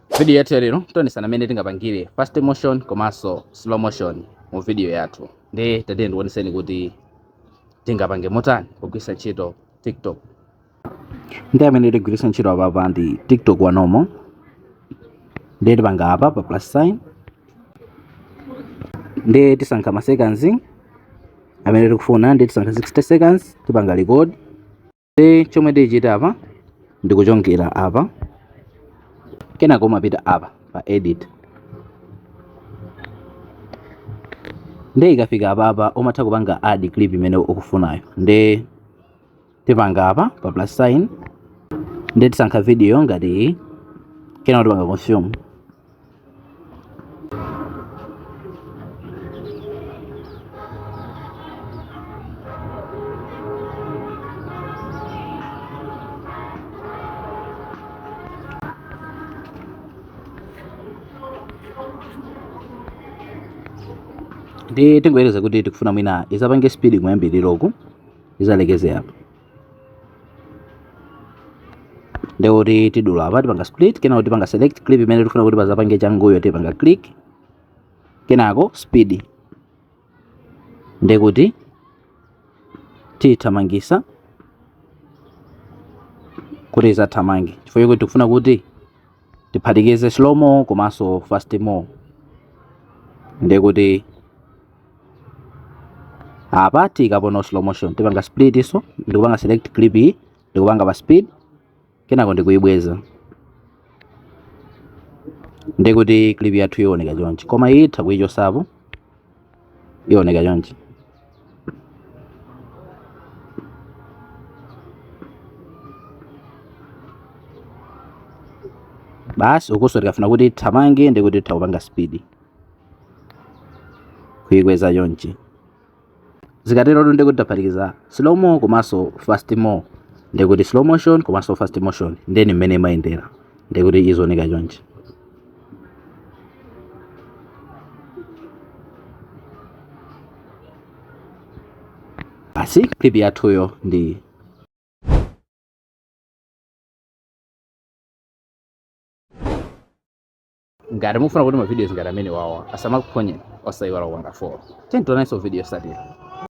Video yathu yalero tionesana mmene tingapangire fast motion komanso slow motion mu video yathu. Ndi tatiye ndikuoneseni kuti tingapange motani pogwiritsa ntchito TikTok. Ndi amene tigwiritsa ntchito apapa ndi TikTok wa normal. Ndiye tipanga apa pa plus sign, ndiye tisankha ma seconds amene tikufuna, ndiye tisankha 60 seconds, tipanga record. Ndiye chomwe tichita apa ndikuchongera apa, kenako umapita apa pa edit. Ndiye ikafika apapa umatha kupanga add clip imene ukufunayo. Ndiye tipanga apa pa plus sign, ndiye tisankha video ngati iyi, kenako tipanga confirm. Ndi tingoyerekeza kuti tikufuna mwina izapange speed kuyambiriroku izalekeze apa, ndekuti tidula apa, tipanga split, kenako tipanga select clip imene tikufuna kuti pazapange changuyo, tipanga click, kenako speed, ndekuti tithamangisa kuti izathamange, chifukwa choti tikufuna kuti tiphatikize slow mo komanso fast mo. Ndekuti apa tikapono slow motion, tipanga split iso, ndikupanga select clip iyi, ndikupanga pa speed, kenako ndikuyibweza, ndikuti clip yathu ioneka chonchi, koma iyi itha kuyichosapo, ioneka chonchi. Basi ukuso tikafuna kuti thamange, ndikuti titha kupanga speed kuyikweza chonchi. Zikatero ndikuti taphatikiza slow mo komanso fast mo, ndikuti slow motion komanso fast motion, ndeni mmene imayendera, ndikuti izioneka chonchi. Basi clip yathuyo ndi ngati mufuna kuti ma videos ngati amene wawa asamakuphonyeni, osayiwala kupanga follow. Tiyeni tionanso video yotsatira.